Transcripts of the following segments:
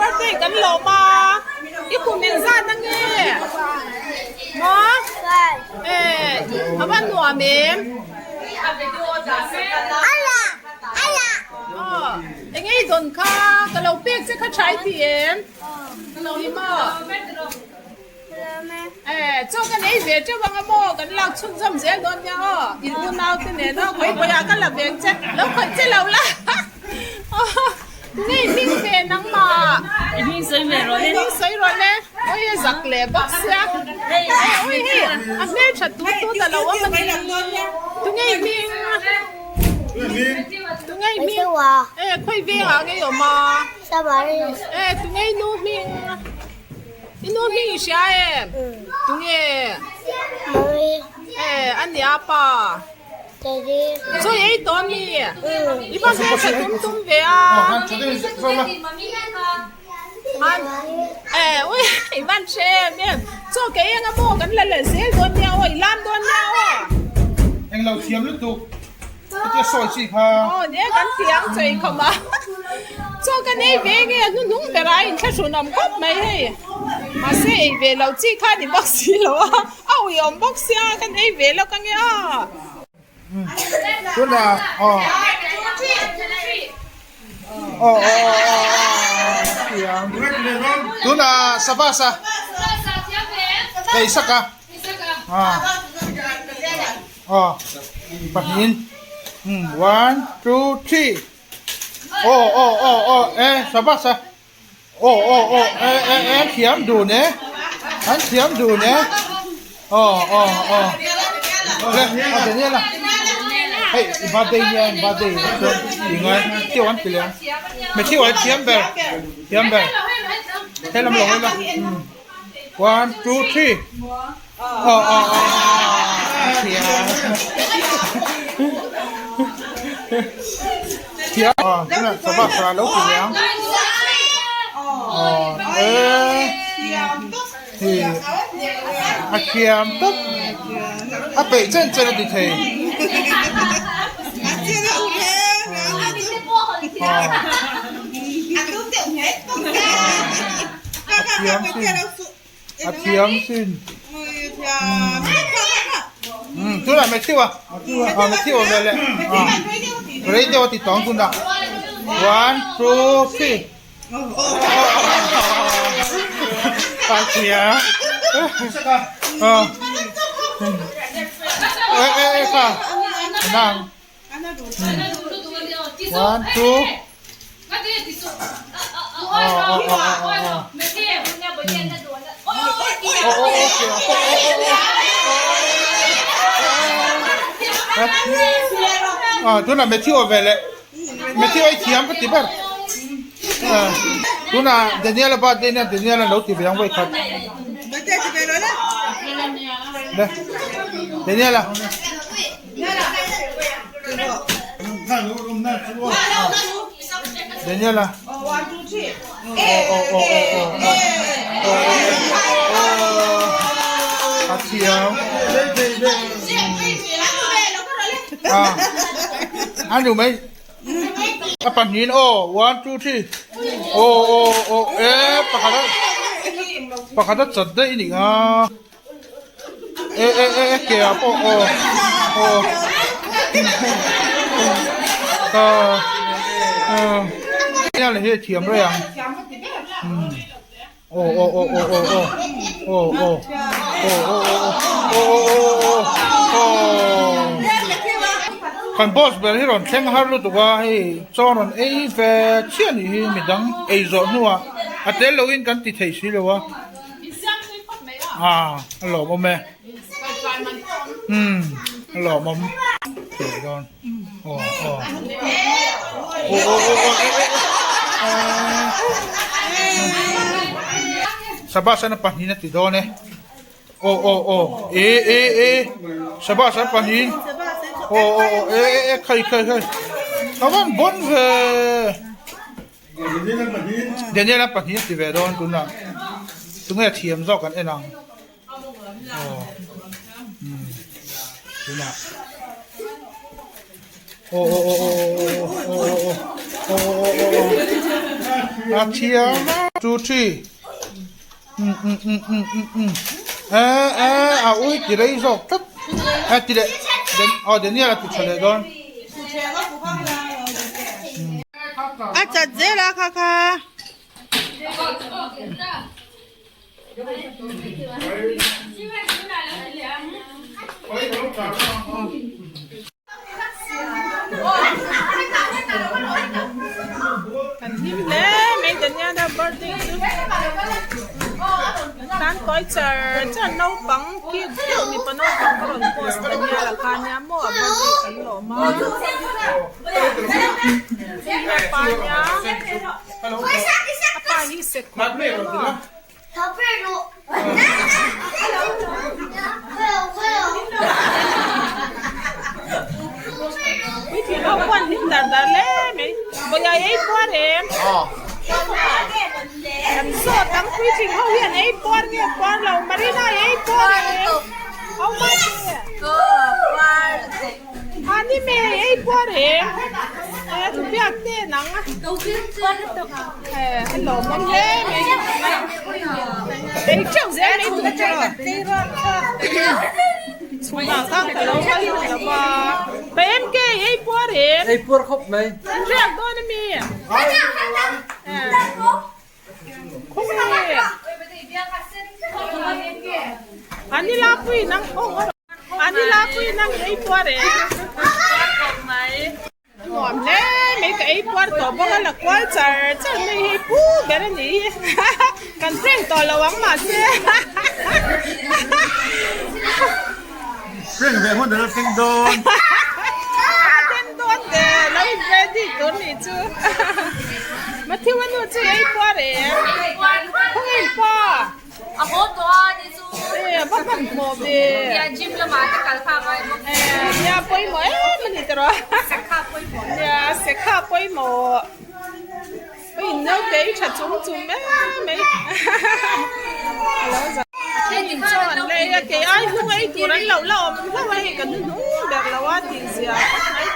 birthday kan lawm a, i kum engzat ange? Maw? Eh, a va nuam em? Aw, enge i dawn kha? Ka lo pek che kha tha i ti em? Ni maw? Eh, chaw kan ei ve teuh ang a maw? Kan lak chhunzawm zel dawn nia aw. In unau te nen aw, khawi khawi ah ka la veng che, lo khawih che lo la. Tunge i hming ve nangmah? I hming sawi ve rawh le. I hming sawi rawh le. Oi a zak leh bawk sia. Eh, oi hei, a hmeltha tut tut a lo awm a ni. Tunge i hming? Tunge i hming? Eh, khawi vengah nge i awm a? Eh, tunge i nu hming? I nu hming i hria em? Tunge? Eh, a nia pa. Chaw i ei tawh a mi? I va hmeltha tum tum ve a. Eh, ui, i van hre em em. Chaw ke eng a maw kan la leh zel dawn nia aw, i lam dawn nia aw. Englo thiam lutuk. Hetia sawi chi kha. Aw nia kan ti ang chaw inkhawm a. Chaw kan ei ve nge a hnuhnung berah a inthlahrun awm khawp mai hei. Mahse ei ve lo chi kha ni bawk si lo a, a uiawm bawk sia kan ei ve lawk ange a. Tunah aw. Aw aw aw thiam. Tunah Sabasa. Hei saka. Aw pahnihin umm one two three aw aw aw aw e sabas a aw aw aw e e e an thiam dun e an thiam dun e aw aw aw le a Daniel a hei i birthday nia i birthday chuan i ngai thil an ti leh ang Matthew a thiam ber thiam ber helam lo hawi la umm. One, two, three. Oh, oh, oh. Thiam. Oh, tuna sava sa lo ti liang. Oh, eh. Hi. A thiam top. A peih chen chen a ti thei. Oh. A thiam sin a thiam sin umm tunah Matthew a ah Matthew a veleh ah rei deuh a ti tawng tunah one two three a thiam ah eh eh eh kha nang One, two. Ah, tunah Matthew a ve leh. Matthew ai thiam ka ti ber. Ah, tunah Daniel a birthday nia Daniel a lo ti ve ang vawi khat. Le. Daniel a. Daniel a. Oh oh oh oh oh. Oh oh. A thiam. Ah. An mai. A pahnihin aw one two three aw aw aw e pakhat a pakhat a chat daih a nih kha. E e e e ke ah pawh aw aw aw aw hian hi a thiam rei ang aw aw aw aw aw aw aw aw aw aw aw aw aw kan boss ber hi rawn thleng har lutuk a hei chaw rawn ei ve chiah anih hi midang ei zawh hnuah a tel loin kan ti thei si lo a. Ah, a lawmawm e. Umm, a lawmawm. Thei dawn. Aw, aw. Aw, aw, aw, aw, aw. Sabas an pahnihin a ti dawn e. Aw, aw, aw. E, e, e. Sabas an pahnihin. Aw, aw, aw. E, e, e. Khai, khai, khai. A van bon ve. Daniel a pahnih a ti ve dawn tunah tunge a thiam zawk kan en ang aw umm tunah aw aw aw aw aw aw aw aw aw aw a thiam a. Two three um um um um um um e e a ui ti rei zawk tlat e ti leh aw Daniel a ti tha leh dawn. A chat zel a kha kha. Kan hlim hle mai Daniela birthday chu tan kawi char char naupang cute deuh mipa naupang ka rawn post Daniela kha nia maw a birthday kan lawm a hei hi a pa nia a pa hi sekhawm nia maw. Puitling ho pawh an hlim dar dar hle mai. Vawiah ei puar em? Kan zawt ang puitling ho hian ei puar nge puar lo? Marina ei puar em? How much? Ani me ei puar em? Eh thu biak te nang a. Eh a lawmawm hle mai. Ei teuh zel mai tur chu. Chhunah khan ka lo kal duh lo va. Pa MK ei puar em? Ei puar khawp mai. In riak dawn ami? Eh. Khawnge? Ani la pui nang aw. Ani la pui nang ei puar e. Nuam hle mai ka ei puar tawh bawk a la kual char char mai hi pu ber a ni hi kan prank tawh lo ang mahse. Prank ve hun a la thleng dawn. A then dawn ve lo in ready tur nih chu. Matthew a nu chu ei puar em? Khawngaih pa. A haw tawh a ni chu. E a va hmanhmawh ve. Nia gym lamah te kal kha a ngai bawk. E nia pawimawh em a ni tawh. Sekha pawimawh. Nia sekha pawimawh. Pawh in naute i tha chung chung em mai. Alo za. Then chaw an lei a kei ai hnung ei tur an lo la awm hlauh a hei ka hnuhnung ber lo a tih zia khawp mai.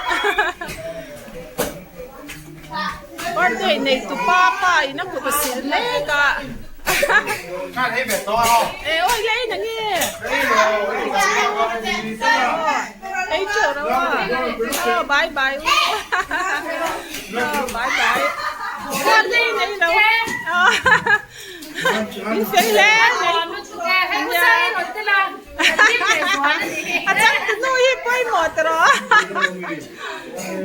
Birthday nei tu pa pa in a kut a sil mek a. E oi lei na nge. Ei teuh rau a. Oh bye bye u. Oh bye bye. Birthday nei lo. In fel hle mai. A chang tu nu hi pawimawh tawh.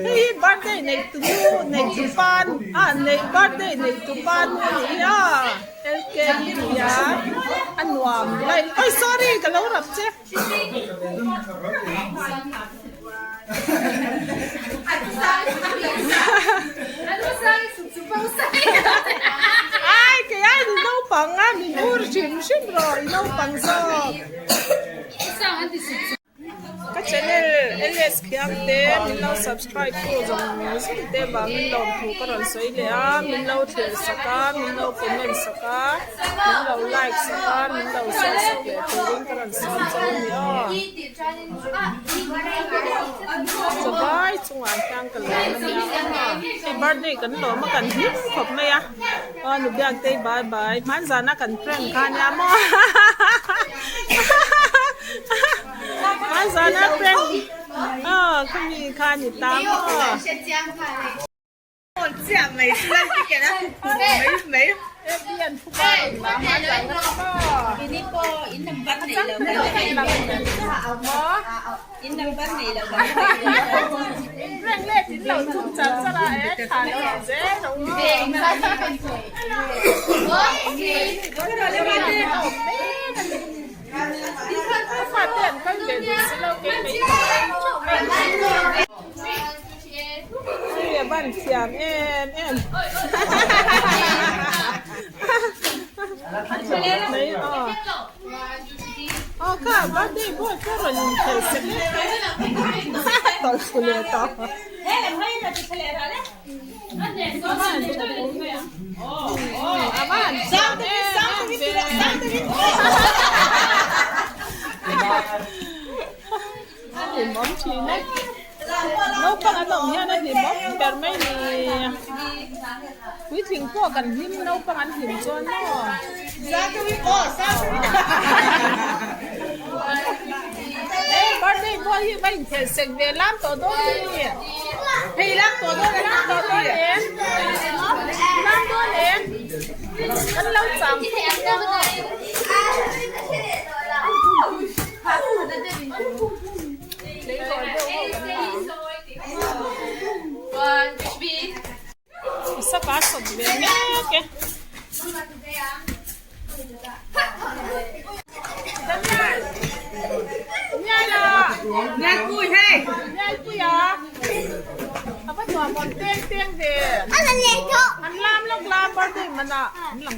Hei hi birthday nei tu nu nei tu pa ah nei birthday nei tu pa nu a ni a LK hi ni a a nuam lai oi sorry ka lo rap che. Ai kei ai ni naupang a min ur hrim hrim rawh i naupang zawk. Ka channel LS Khiangte min lo subscribe tu zawng zawng te vangin lawmthu ka rawn sawi leh a, min lo thlir sak a, min lo comment sak a, min lo like sak a, min lo share sak leh turin ka rawn sawm chauh a ni aw. Chawbai chungah hian ka lawm a nia aw, hei birthday kan lawm a kan hlim khawp mai a, aw Nubiaktei bye bye, hmanzana kan prank kha nia maw. Hmanzana prank aw khami kha ni ta maw. Hei a ban thiam em em mai aw aw kha birthday boy pawh rawn inkhel sek lek tawlh thlu leh tawh a ban thiam em em ve A hlimawm thin e. Naupang an awm hian a hlimawm ber mai ni. Puitling pawh kan hlim naupang an hlim chuan maw. Hey birthday boy hi va inkhel sek ve lam tawh dawn ni. Hei lam tawh dawn lam tawh dawn em. Lam dawn em. Kan lo chang phawt ang maw. Sapa sawt ve mek e. Nialpui hei Nialpui a a va nuam awm teng teng ve an lam lawk la birthday man ah an lang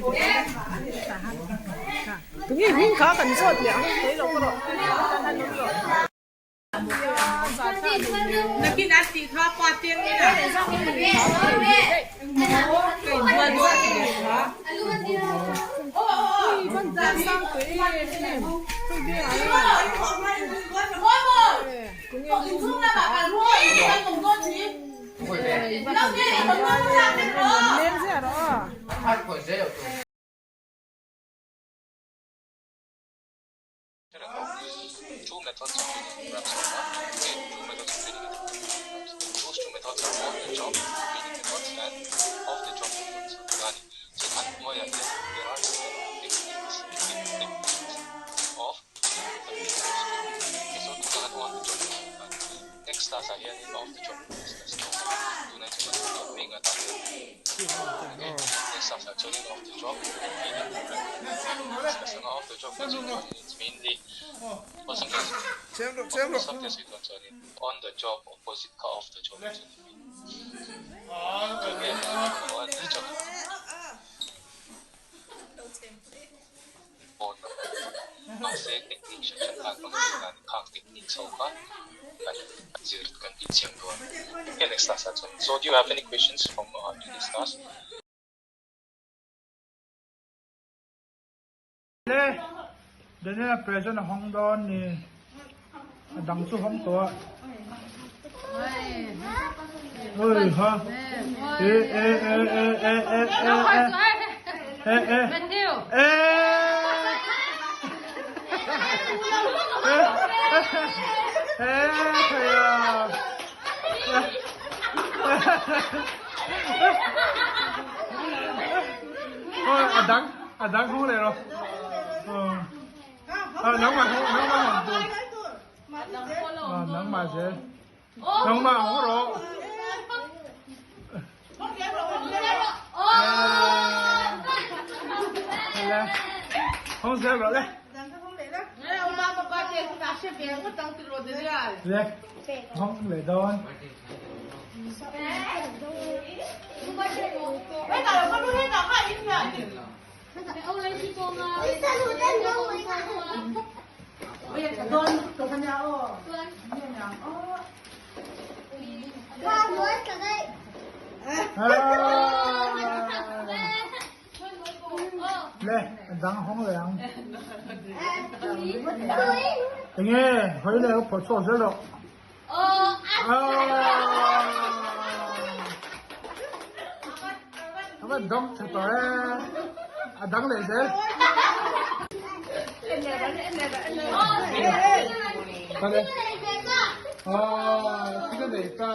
tunge hming kha kan zawt leh ang sawi loh erawh Two methods of training programs are okay, two methods of training programs. Those two methods are on the job training methods and off the job methods. So there are techniques, techniques of okay, so on the job. Next class ah hian off the job discuss tunah chuan job Okay, next class ah chuanin off the job training program discuss anga off the job ah chuan it's mainly awlsam te sawi dawn chuanin on the job opposite kha off the job chu ni mai okay on the job pawn mahse technique hran hran khan hmang thei dan khang techniques ho kha kan zir kan tih chiang dawn okay next class ah chuan so do you have any questions from today's class? Le Daniel present a hawng dawn ni a dang chu hawng tawh a oi ha e e e e e e e e e e e e Ôi, a dang, a dang hawng leh rawh. À, nangmah hawng, nangmah hawng tu. À, nangmah zel. Nangmah hawng rawh. Le. Hawng zel rawh le. Le. Hawng leh dawn. Le, a dang hawng leh ang. Enge, hawi leh ka phawrh chhuak zel rawh. A van dawng tha tawh e, a dang leh zel. Kale. Ah, sika nei ta.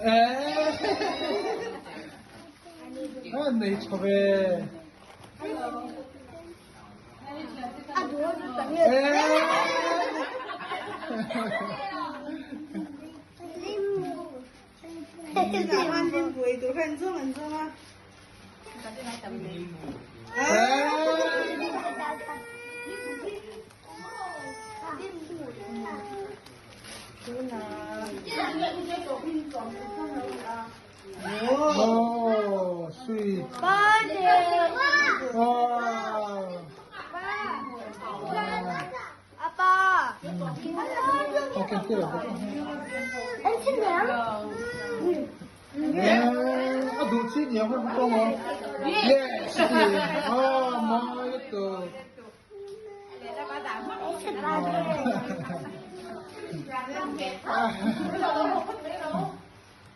Eh. A nei chho ve. Oh, sweet. Oh. Okay, A duh chi niang ka tawng aw. Yes. Oh, mawi lutuk.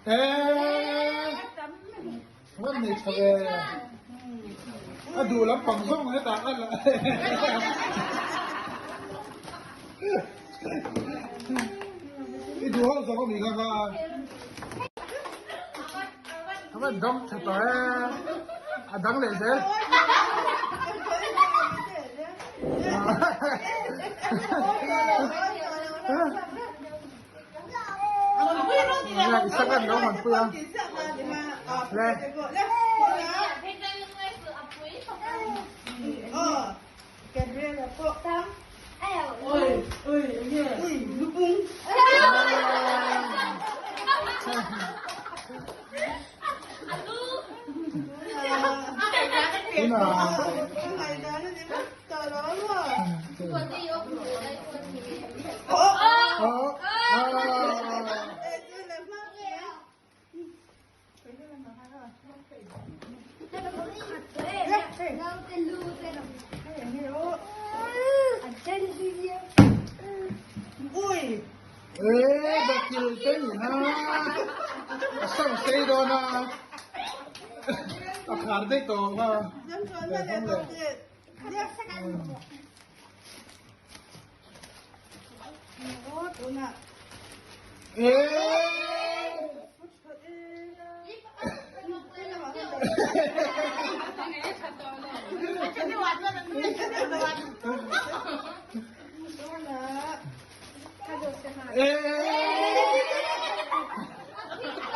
Eh, ngon nei tha ve. A duh lampang zawng hetah a la. I duh ho zawng a mi kha kha. A van dam tha tawh e. A dang leh zel. Isakan lo han pui a. Le. Ê, bakil te ni na. A sang sei dawn a. A khar daih tawh a. Ê! Ê!